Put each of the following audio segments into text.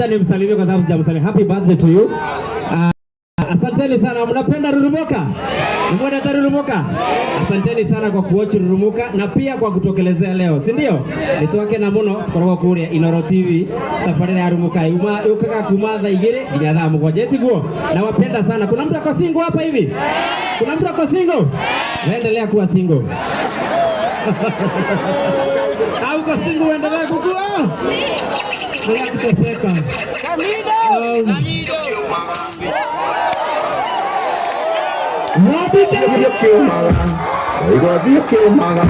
Nimsalimie kwa sababu sijamsalimia. Happy birthday to you. Asanteni sana. Mnapenda Rurumuka? Mnapenda Rurumuka? Asanteni sana kwa kuwatch Rurumuka na pia kwa kutokelezea leo, si ndio? Nitwakena muno tukoragwo kuria Inoro TV tabarĩra ya Rumuka yuma yukaga kuma thaa 2 nginya thaa 7, tiguo? Nawapenda sana. Kuna mtu ako single hapa hivi? Kuna mtu ako single? Waendelea kuwa single. Au uko single uendelee kukua? Endelea kuteseka. Wapi? Kiumaga igothiĩ kiumaga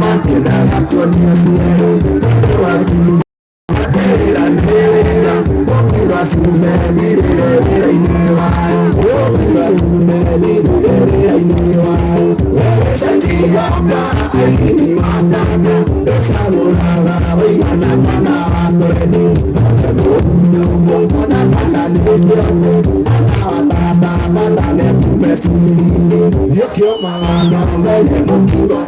matiendaga kuonio ciero tondũ wakiwĩra nĩ wĩra ũkiuga cume thirĩre wĩra-inĩ wayo ũkiuga cume thirĩre wĩra-inĩ wayo wewe aini watata ndũcagũraga wĩigana kana watwendi ona kana nĩ kĩote ona watata bata nekume ciringi gĩkĩomaga no menye mũkingo.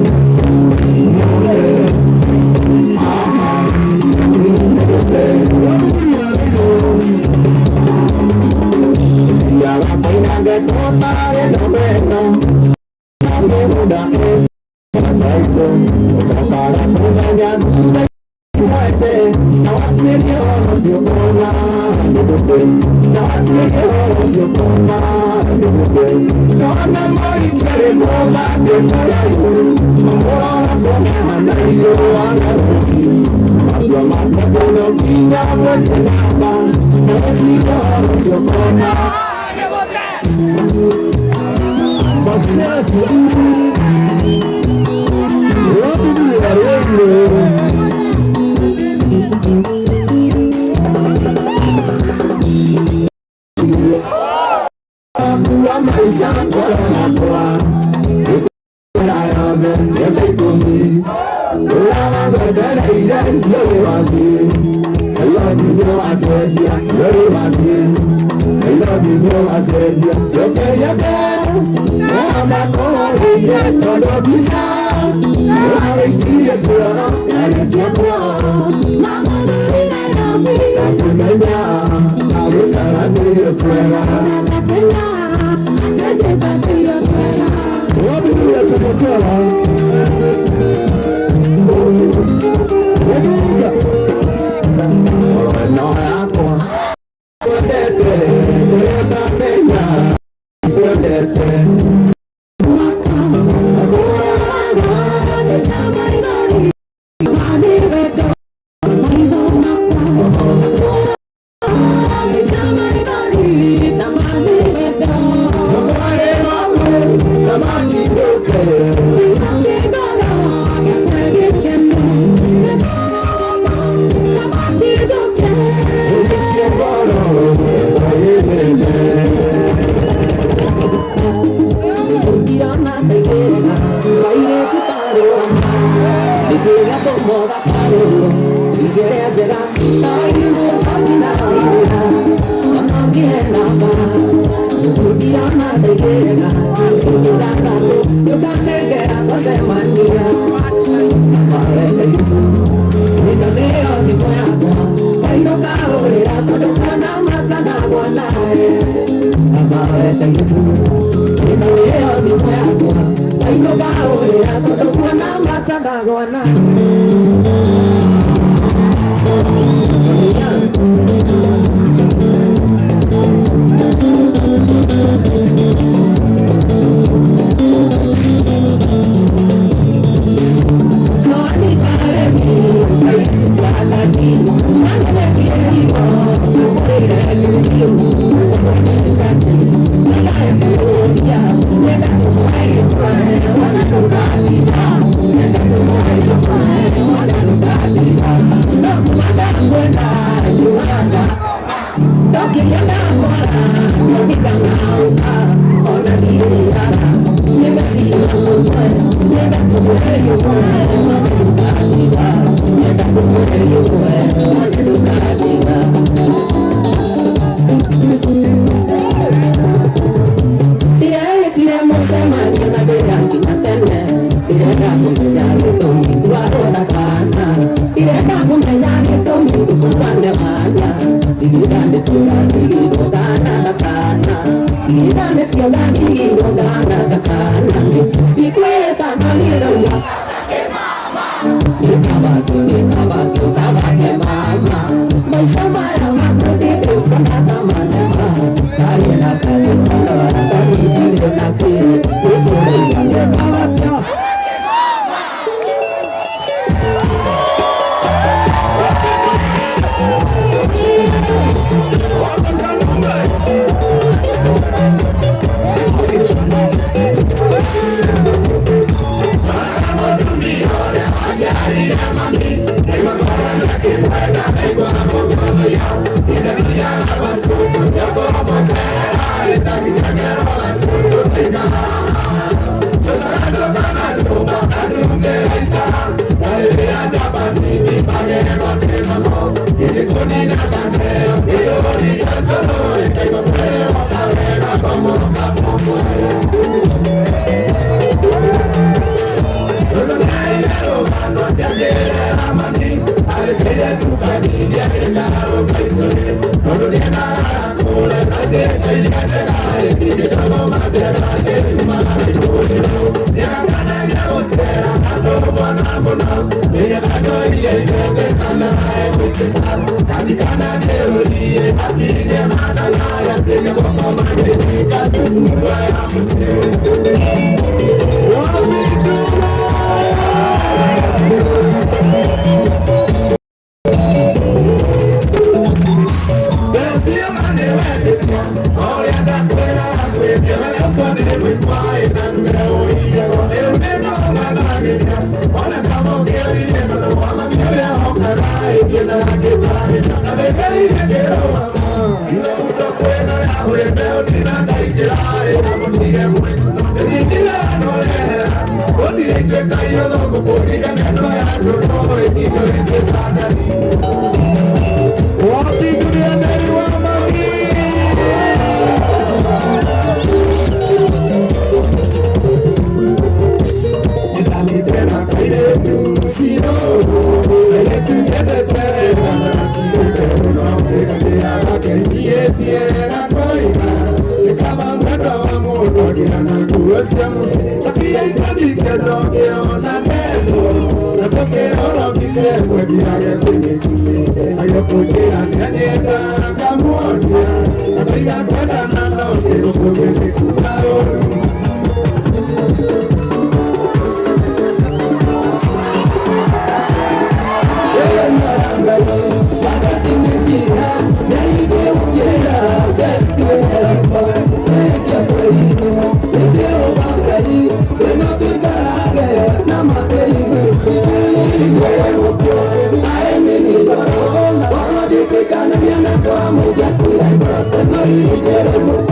Thank you.